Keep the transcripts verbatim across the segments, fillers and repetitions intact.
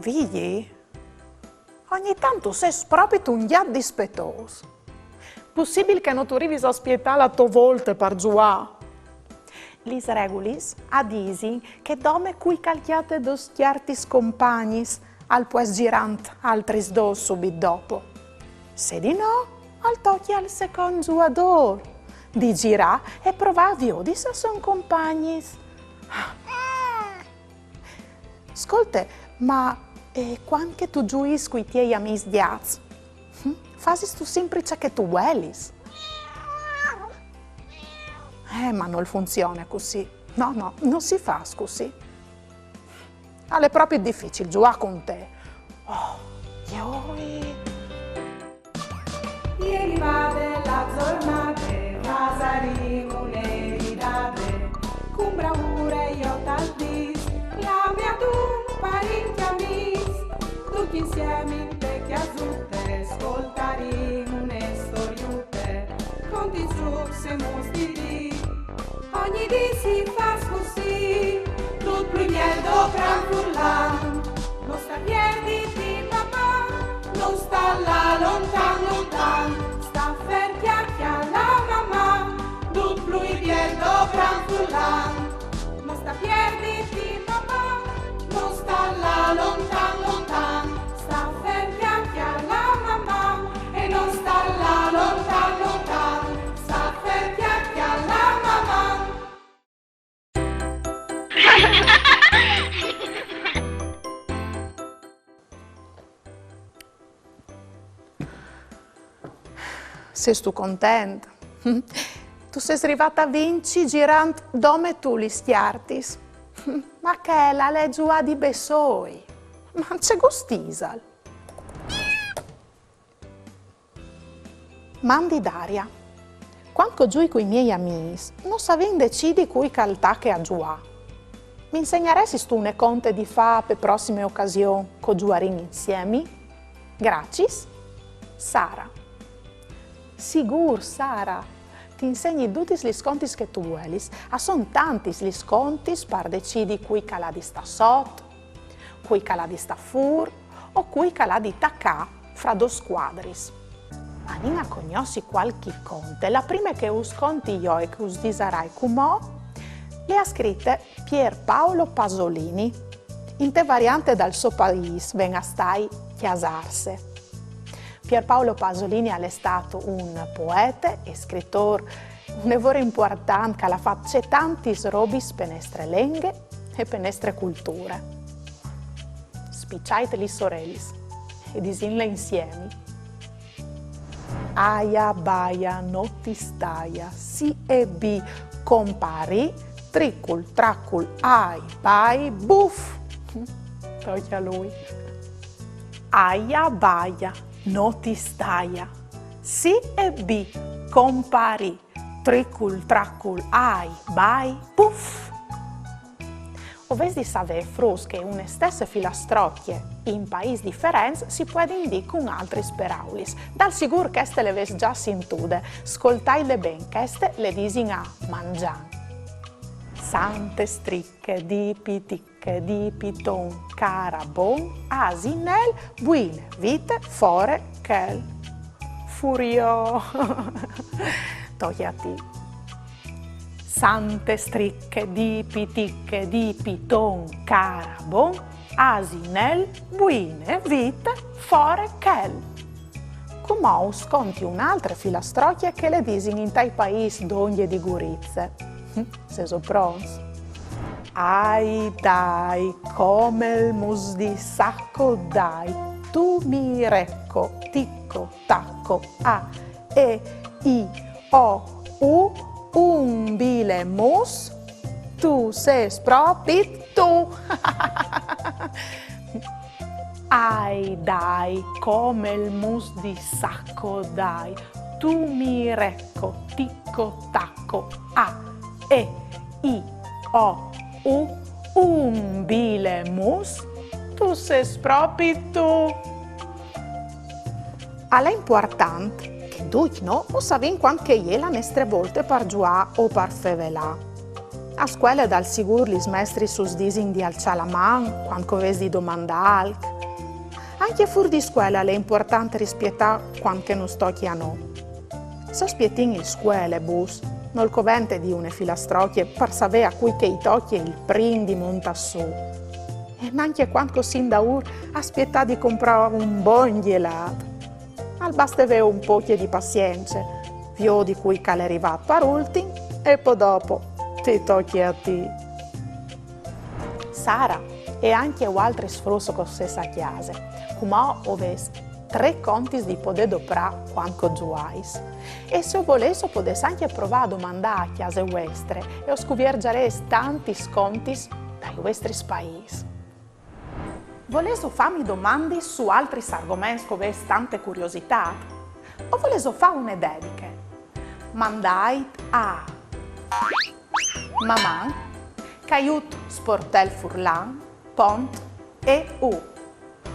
Vigji, ogni tant tu sês propit un gjat dispetôs. Pussibil che no tu rivis a spietâ la tô volte par zuiâ? Lis regulis a disin che dome cui che al cjate dôs cjartis compagnis al pues zirânt altris dôs subit dopo. Se di no, al tocje al secont zuiadôr di zirâ e provâ a viodi se a son compagnis. Scolte, ma, e cuant che tu zuiis cui tiei amîs gjats, hm, fasistu simpri ce che tu vuelis? Eh, ma nol funzione cussì. No, no, no si fâs cussì. Al è propit dificil zuiâ cun te. Oh, joi. E rivade la zornade, fasarìn une ridade, cun braure jo tal dîs, clame adun parincj amîs, ducj insiemi inte cjasute, scoltarìn une storiute, contint sucs e mus di dì. Ogni dì si fâs cussì, dut plui biel dopran furlan. No sta pierditi, Maman, no sta lâ lontan, lontan. Sta fer, cjale, cjale, Maman, dut plui biel dopran furlan. No sta pierditi, Maman, no sta lâ lontan, lontan. Sta fer, cjale, cjale, Maman, e no sta lâ lontan, lontan. Sta fer, cjale, cjale, Maman. Sêstu content? Tu sês rivât a vinci zirant dome tu lis cjartis. Ma chel al è zuiâ di bessôi. Ma ce gust isal? Mandi Daria. Cuant che o zui cui miei amîs, no savìn decidi cui che al tache a zuiâ. Mi insegnaressistu une conte di fâ pe prossime ocasion che o zuiarìn insiemi? Graciis, Sara. Sigûr, Sara. Ti insegni dutis lis contis che tu vuelis. A son tantis lis contis par decidi cui che al à di stâ sot, cui che al à di stâ fûr o cui che al à di tacâ fra dôs cuadris. Anìn a cognossi cualchi conte. La prime che us conti jo e che us disarai cumò, le à scrite Pier Paolo Pasolini. Inte variante dal so paîs ven a stâi cjasârse. Pier Paolo Pasolini al è stât un poete e scritôr une vore impuartant che al à fat cetantis robis pe nestre lenghe e pe nestre culture. Spiçait lis orelis e disìnle insiemi. Aia baia no ti staia, si e bi compari, tricul tracul ai bai buf. Tocje a lui. Aia baia no ti staia, si e bi compari, tricul tracul ai bai buf. O vês di savê, fruts, che une stesse filastrocje in paîs diferents si puedin dî cun altris peraulis. Dal sigûr cheste le vês za sintude. Scoltaile ben, cheste le disin a mangjâ. Sante striche di pitic che di piton, carabon, asinel, buine vite, fore chel. Furiò. Tocje a ti. Sante striche di pitic che di piton, carabon, asinel, buine vite, fore chel. Cumò us conti une altre filastrocje che le disin intai paîs dongje di Gurize. Sêso pronts? Ai dai, come il mus di sacco dai, tu mi reco, ticco, tacco, a, e, i, o, u, un bile mus, tu sês propit tu. Ai dai, come il mus di sacco dai, tu mi reco, ticco, tacco, a, e, i, o, u, un bile mus, tu sês propit tu. Al è impuartant che ducj nô o savìn cuant che e je la nestre volte par zuiâ o par fevelâ. A scuele dal sigûr lis mestris us disin di alçâ la man cuant che o vês di domandâ alc. Ancje fûr di scuele al è impuartant rispietâ cuant che nus tocje a nô. Se o spietìn il scuelebus, nol covente dî une filastrocje par savê a cui che i tocje il prin di montâ sù. E nancje cuant che o sin daûr a spietâ di comprâ un bon gjelât. Al baste vê un pocje di pazience, viodi cui che al è rivât par ultin e po dopo ti tocje a ti. Sara e ancje vualtris fruts che o sês a cjase, cumò o vês trê contis di podê doprâ cuant che o zuais. E se o volês o podês ancje provâ a domandâ a cjase vuestre e o scuvierzarês tantis contis dai vuestris paîs. Volêso fâmi domandis su altris argoments che o vês tante curiositât? O volêso fâ une dediche? Mandait a maman caiut sportelfurlan pont eu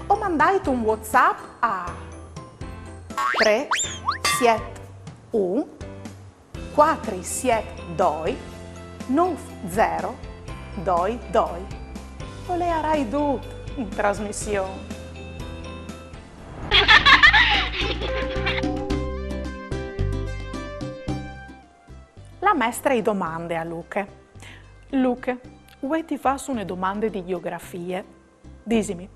o mandait un WhatsApp a trê siet un cuatri siet doi nûf zero doi doi. O leiarai dut in trasmission. La mestre i domande a Luche: Luche, vuê ti fâs une domande di gjeografie. Disimi,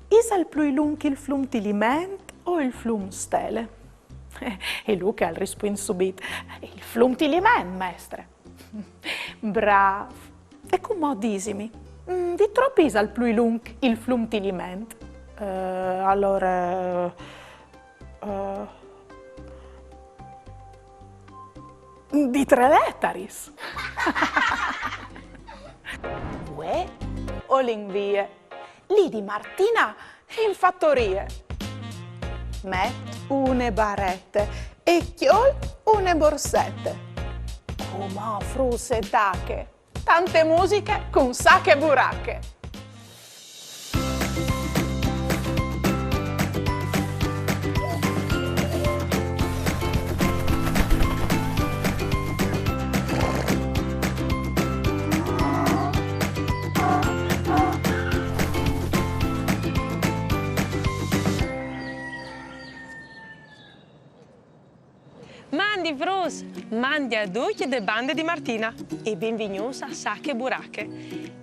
isal plui lunc il flum Tiliment o il flum Stele? E Luche al rispuint subit: il flum Tiliment, mestre. Brâf. E cumò disimi, mm, di trop isal plui lunc il flum Tiliment? Eh, alore, eh, di trê letaris. Vuê o lin vie li di Martina in fatorie. Met une barete e cjol une borsete. Cumò fruts e tache, tante musiche cun Sache Burache. Mandi fruts, mandi a ducj de bande di Martina e benvignûts a Sache Burache.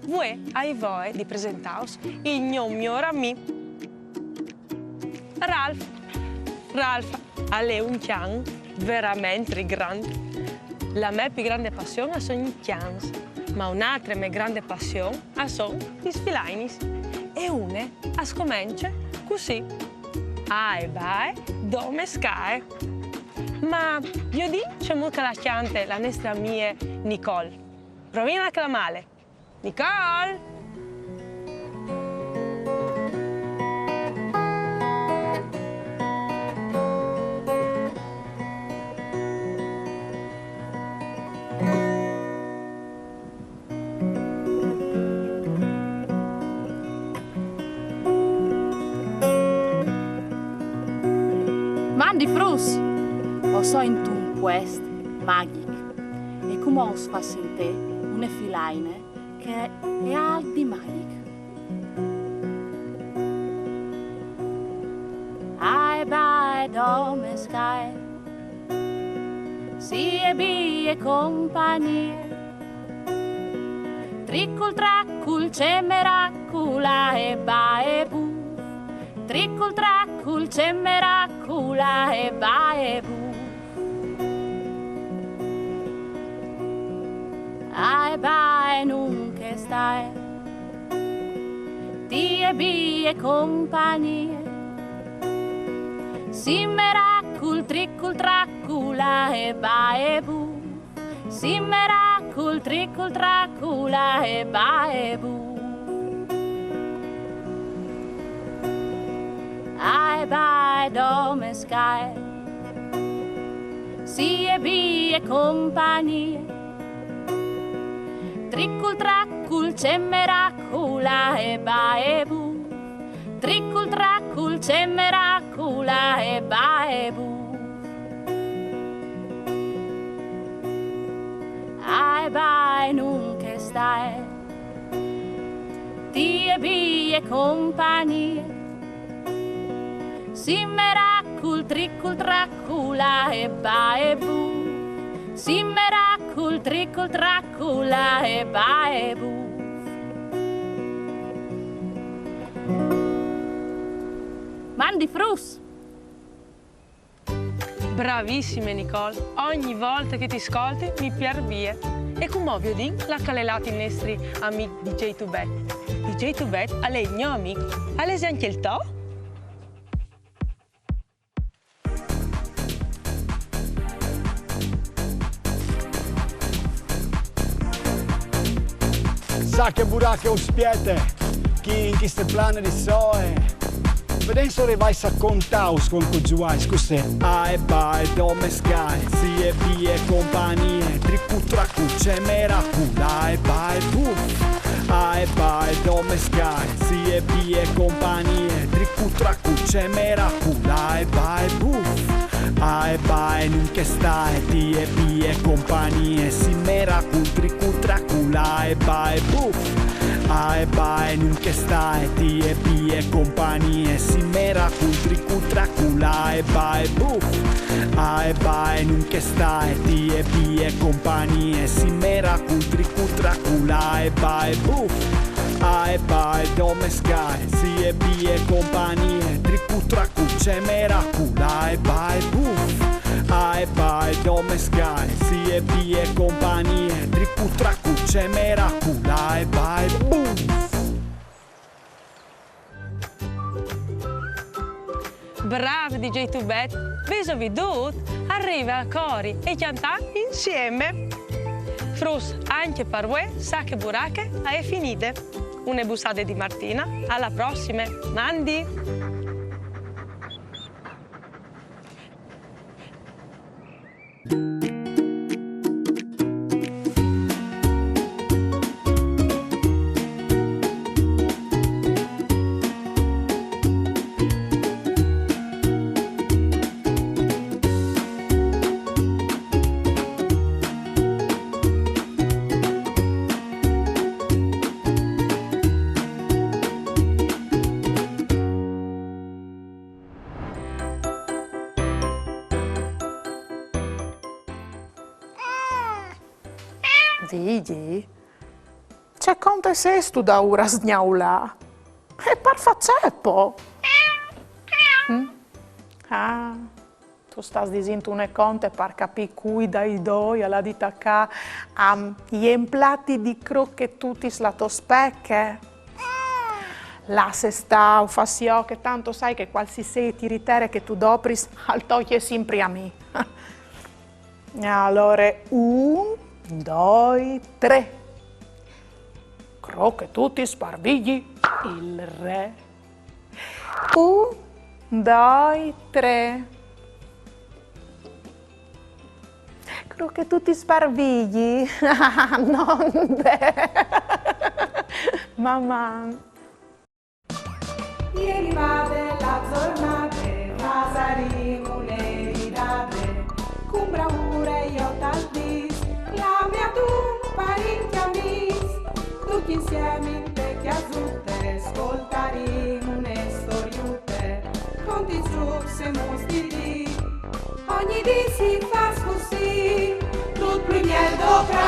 Vuê o ai voie di presentâus il gno miôr amì, Ralf. Ralf al è un cjan verementri grant. La mê plui grande passion a son i cjans, ma une altre mê grande passion a son lis filainis. E une a scomence cussì: Ae bae, dome scae. Ma viodìn cemût che la cjante la nestre amie Nicole. Provìn a clamâle. Nicole! Mandi fruts! O soi intun puest magjic e cumò us fâs sintî une filaine che e à alc di magjic. Ae bae, dome scae, sie bie compagnie. Tricul tracul, ce meracul, ae bae buf. Tricul tracul, ce meracul, ae bae buf. Ae bae, nunc e stae, tie bie compagnie. Sì meracul, tricul tracul, ae bae buf. Sì meracul, tricul tracul, ae bae buf. Ae bae, dome scae, sie bie compagnie. Tricul tracul, ce meracul, ae bae buf. Tricul tracul, ce meracul, ae bae buf. Ae bae E nun che stae, ti e bie compagnie. Simmeracul, tricul, tracula e bae bu. Simmeracul, tricul, tracula e bae bu. Mandi fruts! Bravissime, Nicole, ogni volta che ti scolti mi piar vie. E cumò viodìn là che al è lât il nestri amic D J Tubet. D J Tubet al è il gno amic, al è ancje il to? Sache burache, us spiete chi in cheste plane di soe. Vedìn se o rivais a contâus cuant che o zuais cussì. Ae bae, dome scae, si e bie compagnie, tricu tracu, cemeracu, ae bae, buf. Ae bae, dome scae, si e bie compagnie, tricu tracu, cemeracu, ae bae, buf. Ae bae, nun che stae, ti e bie compagnie, simmeracul, tricul, tracul, ae bae, buf. Ae bae, nun che stae, ti e bie compagnie, simmeracul, tricul, tracul, ae bae, buf. Ae bae, nun che stae, ti e bie compagnie, simmeracul, tricul, tracul, ae bae, buf. Ae bae, dome scae, si e bie compagnie, tricu tracu, cemeracu, ae bae, buf. Ae bae, dome scae, si e bie compagnie, tricu tracu, cemeracu, ae bae, buf. Brâf, D J Tubet, vêso viodût? Al rive a cori e cjantâ insiemi. Fruts, ancje par vuê Sache burache e je finide. Une bussade di Martina, ae prossime, mandi! Vigji, ce conte sêstu daûr a sgnaulâ? E par fâ ce po? Mm? Ah, tu stâs disint une conte par capî cui dai doi al à di tacâ a jemplâti di crochetutis la tô speche? Lasse stâ, o fâs jo, che tant o sai che cualsisei tiritere che tu dopris al tocje simpri a mi. E alore, un, doi, trê. Crochetutis par Vigji il re. Un, doi, trê. Crochetutis par Vigji? No, ben. Maman. E rivade la zornade, fasarìn une ridade, cun bravure jo tal dîs, clamìn a tu, parint e amîs, ducj insiemi inte cjasute, scoltarìn une storiute, contents ducj semus di dì, ogni dì si fâs cussì, dut plui biel dopo